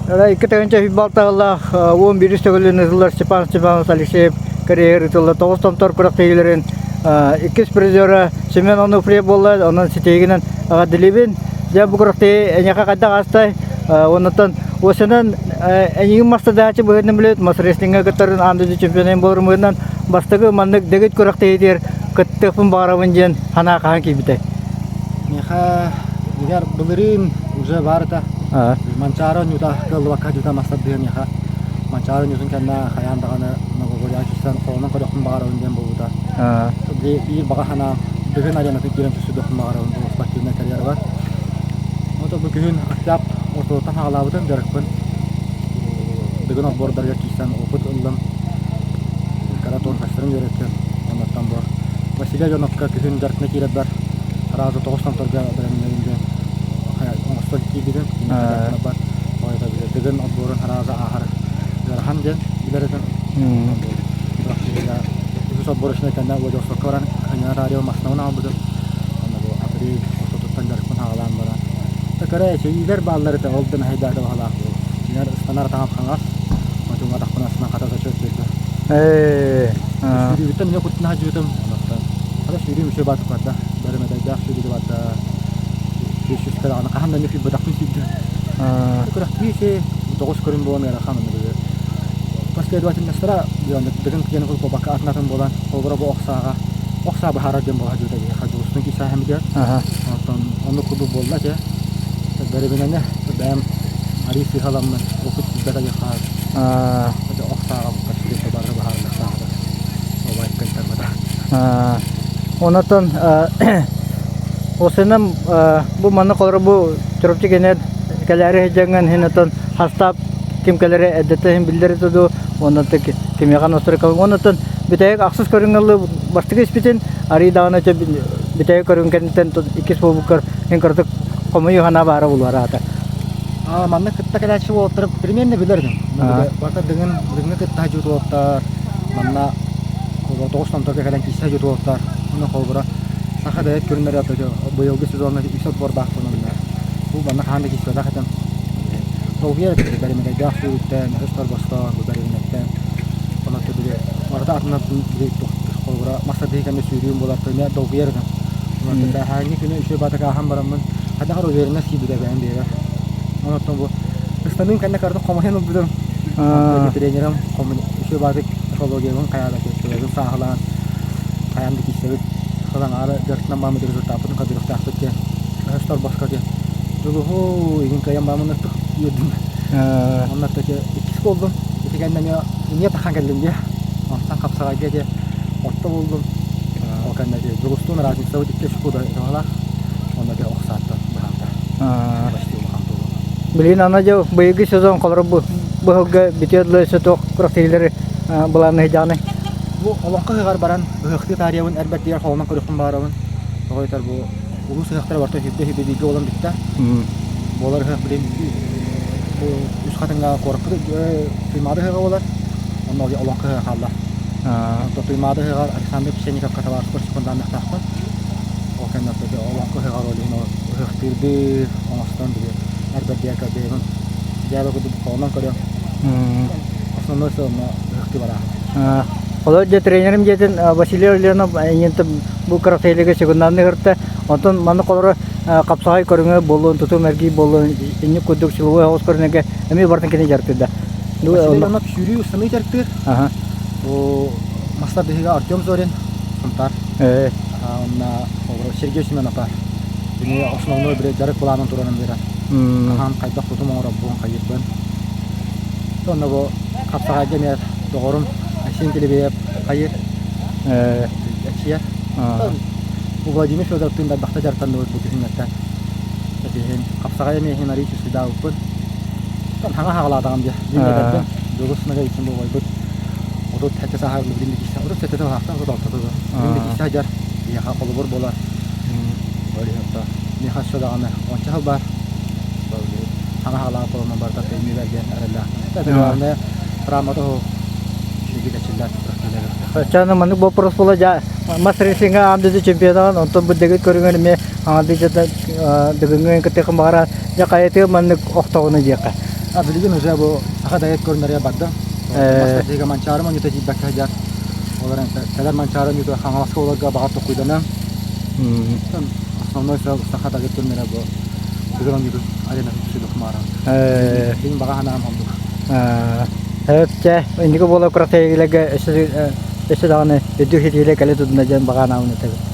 2 тыһыынча сүүс 11 төгүлүн ыытыллар Степан Степанович Алексеев кэриэһигэр ыытыллар тоҕус томтор күрэхтэһиилэрин иккис призера Семен Онуфриев буолла. Онон ситиһигинэн эҕэрдэлиибин. Дьэ бу күрэхтэһии эйиэхэ хайдах аастай? Оннуттан уосанан эйигин мастадааччы быһыытынан билэбит, мас рестлиҥҥэ кыттарын аан дойду чемпионун буоларын быһыытынан бастакы маннык дэгит күрэхтэһиитигэр кыттыахпын баҕарабын диэн санаа хаһан киирбитэй? Миэхэ игэр былырыын уже баар этэ. Манчаары оонньуута кыаллыбакка дьута мастардыа миэхэ. Манчаары оонньуутун кэннэ хайаан даҕаны Новогорьяҕа түссэн холонон көрүөхпүн баҕарабын диэн буолбута. Биир баҕа санаам Дыгын аренатын киирэн түсүдүөхпүн баҕарабын бу спортивнай карьерабар. Вот бу күһүн октябрь ортотуттан саҕалаабытым дьарыкпын. Дыгын отбордарыгар киирсэн опыт ыллым. Кыра тонкостарын үөрэттим. Оннуттан бу Василий Ивановка күһүн дьарыкна киирэрбэр сразу тоҕус томторго бэлэмнэним диэн оҥостон киирбитим. Бар Дыгын отборун сразу ааһар ыарахан диэн билэр этим. Үһүс отборочнай кэннэ Владивостокка баран Ханьаратарио массыынабын аҕалбытым. Онно бу апрель ортотуттан дьарыкпын саҕалаан баран. Кыра эчэйиилэр бааллар этэ, ол да мэһэйдээтэ баһылаах буол. Дьиҥэр ыстанар атаҕым хаҥас, отуҥ атахпын астынан хата зачет биэрдэ. Сүүрүүбүттэн эмиэ куттана сылдьыбытым. Онон хата сүүрүүм үчүгэй баатык барда. Бары мэтэйдээх сүүрүүгэ барда. 500 даҕаны хаһан да эмиэ сүүрбэтэхпин сүүрдүм. Күрэхтии үчүгэй, тоҕус көрүҥ буолан ыарахан онно последовательностара дыгын киэн курбакка атын атын буолан холобура бу ох сааҕа ох саа быһаарар диэн буола сылдьыбыта биһиэхэ дьулустун киисээһимитигэр онтон оннук курдук буолла этэ бэрэбинэни бэйэм арыы сыыһаламмын опыт тиийбэтэ диэххэ ох сааҕа почти бары быһаарыллыахтааҕа убай кыайтарбата. Онотон осынан бу маннык холобура бу Чурапчы кэнэр кэлээри сылдьаҥҥын иһин отон хастаап ким кэлэрэ эрдэтэ иһин биллэр этэ дуу уонна кимиэхэ настройка уонна бүтэһик ахсыс көрүҥҥэ ылыы бастакы испитин арыый даҕаны бүтэһик көрүҥ кэнниттэн иккис буолбуккар мин кыратык хомуйуу санаа баара буолуо араата. Манна кытта кэлээччи уолаттары примерно билэр этим. Барыта дыгын дыгыҥҥа кытта сылдьыбыт уолаттар, манна тоҕус томторго кэлэн киирсэ сылдьыбыт уолаттар. Онно холобура саха бэйэт көрүннэрэ быйылгы сезоҥҥа үс отбордаахпын онно. Бу манна хаһан да киирсибэтэх этим. Долгуйар этим бэримэгэйдээх сүүрүттэн, өс торбостоон, бу бэримэттэн. Онон били барыта атынан били холобура мастардыы кэннэ сүүрүүм буолар эмиэ долгуйар этим. Онон бээһээҥҥи күнү үчүгэй баатык ааһан бараммын хайдах эрэ уверенность киирбитэ бэйэм бэйэбэр. Онон бу ыстаныым кэннэ кыратык хомойон ылбытым. Тренерим үчүгэй баатык психологиябын хайаабатын төбөбүн сааһылаан хайаан да киирсэбит. Сыл аҥаара дьарыктанан бааммыт результаппытын көрдөрүөхтээхпит диэн өһөс торбоско диэн дьулуһуу игин кыайан бааммын ыртык үөрдүм. Онно иккис буоллум. Ити кэннэ эмиэ эмиэ тахан кэллим дии. Онтон хапсаҕайга дии орто буоллум. Ол кэннэ дьулустуун разницабыт икки секунда туһалаах. Онно дьэ ох сааттан быһаарда. Почти улахан буолуо. Билигин ана дьэ быйылгы сезон холоро бу быһылга бүтүөр дылы өссө туох күрэхтэһиилэри былаанныһыйдаҕыный? Бу олоҥхо ыһыаҕар баран ыһыахтыы таарыйабын эр бэрдигэр холонон көрүөхпүн баҕарабын. Тоҕо диэтэр бу улуус ыһыахтара барыта сүүрдэ сүүрдэ бииргэ буолан бүттэ. Буолар ыһыах билин бу Үс Хатыҥҥа куораппыт Туймаада ыһыаҕа буолар. Онно олоҥхо ыһыаҕа хаалла. Онтон Туймаада ыһыаҕар Александр Печенниковка табаарыспар секундаанныахтаахпын. Ол кэннэ олоҥхо ыһыаҕар ол иһин ыһыахтыырдыы оҥостон били эр бэрдигэр көрдөйөбүн. Дьээбэ курдук холонон көрүөм. Основной сыал онно ыһыахтыы барааһын. Олор дьэ тренерим дьиэтин Василий Ульянов эйиэнтэн бу кыратыйлыгы секундаанны ыһырта. Онтон маннык холоро хапсаҕай көрүҥэ буолуон, тутум эргий буолуон, инник курдук силовой оҕус көрүҥэ эмиэ барытын кини дьарыктыырда. Василий Ульянов сүүрүү ыстаныы дьарыктыыр. Бу мастар биһигэ Артем Зорин, Сунтаар. Онно Сергей Семенов баар. Кини основной били дьарык былаанын туруоран биэрэр. Хаһан хайдах тутум оҥоробун, хайыырбын. Онно бу хапсаҕайга эмиэ доҕорум Айсен Килибиев хайыыр, эчийэр. Бу Владимир Федоровтыын да элбэхтэ дьарыктанныбыт бу күһүҥҥэттэн. Этиһин хапсаҕай эмиэ иһин арыый сүрсүйдаабыппын. Хаҥа хаҕалаатаҕым дии. Дьиҥ эдэрбин, дьулус Ноговицын буолбайбыт. 37 сааһар билигин да киирсэ, 37 саахтан 36 билигин да киирсэ сылдьар. Биһиэхэ холобур буолар. Ол иһин миэхэ өссө даҕаны уонча сыл баар. Хаҥа хаҕалаах буолан барыта тэймиилэр диэн эрэллээхпин. Главное, травмата суох үчүгэйдик эчиллэр кэлэр. Чаны маннык вопрос буола дьа мас рестлингэ аан дойду чемпионатын онтон бу дэгит көрүҥэр эмиэ аҥардыы дьата дыгыҥҥа кыттыахын баҕара дьэ хайатыгар маннык охтоҕуна диэххэ. А билигин уже бу саха дает көрүнэрэ барда. Мастатыга Манчаары монньута тиийбэккэ сылдьар. Олорон кэлэр Манчаары монньута Хаҥаласка олорго баҕар токуйданан. Основной сыал саха дает көрүнэрэ бу Дыгын онньутун аренатын сүдүк маара. Билин баҕа санаам оннук. Чэ, инники буола күрэхтэһиилэргэ өссө даҕаны үрдүк ситиилэр кэлэ турдунар диэн баҕа санаабын этэбин.